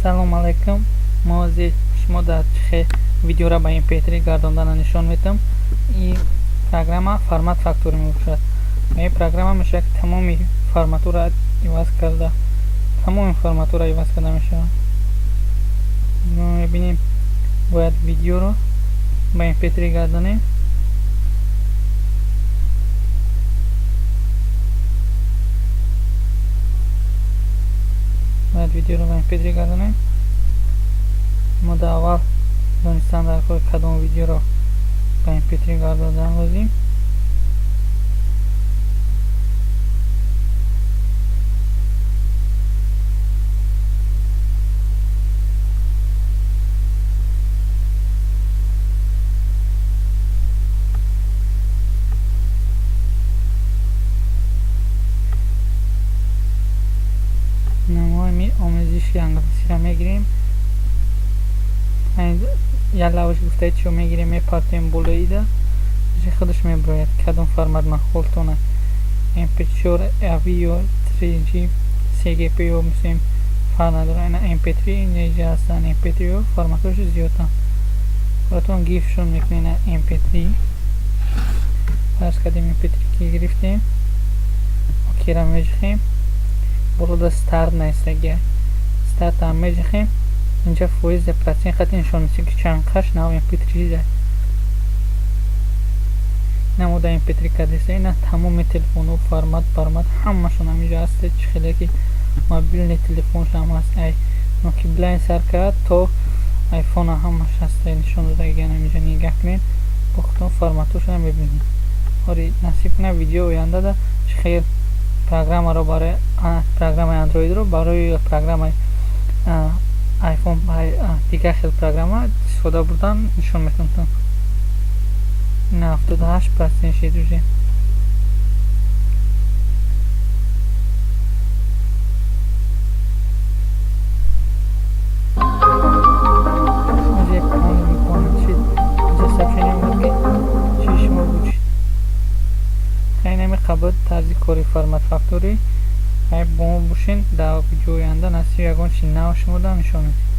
Ассалому алайкум. Мо ҳозир шумо дар чихе видеоро ба MP3 гардондана нишон медиҳам. Ин программа Format Factory мебошад. Ба ин программа мешавад ки тамоми форматҳоро иваз карда, тамоми форматҳоро иваз карда мешавад. Мо мебинем, бояд видеоро ба MP3 гардонем. Бояд видеоро ба MP3 гардонем. Мо дар аввал донистан дар кор кадом видеоро ба MP3 гардондан лозим. Намои омӯзиши англисиро мегирем. Як лавш гуфтаи чиро мегирем, мепартоем болоида, худаш мебирояд кадом формат маъқултона: mp4, avi ё 3g, 3gp ё мисоем, фарқ надорад. Ина mp3 инҷа ҳастанд, mp3 ё форматҳош зиёданд. Худатон гифшон мекунед. Mp3 фарз кардем, mp3 ки гирифтем, окейра меҷихем. Болода старт наистагия, старт ҳам меҷихем. Инҷа фоиз, процент хати нишон медиҳад, ки чанд қаш нав mp3 да намода mp3 кардеса. Ина тамоми телефонҳо формат бармат ҳамашон ҳаминҷо ҳаст. Чӣ хеле ки мобильный телефоншам ҳаст, ай Nokia Blind сар кард то айфона ҳамаш ҳаст, нишон додагиан. Ҳаминҷо нигаҳ кунед, бо худтон форматҳошро мебинед. Ори насиб кунад, видео ояндада чӣ хел программаро барои программаи андроидро барои программаи айфон, дигар хел программа истифода бурдан нишон метавонам. Ина 78% шид уже. Уже полный шид. Инҷа сообщение омад, ки чи шумо буд. Хайнами қабл тарзи кори Format Factory. Бо мо бошен, дар видеои оянда насиб ягон чи нав шумода нишон медиҳем.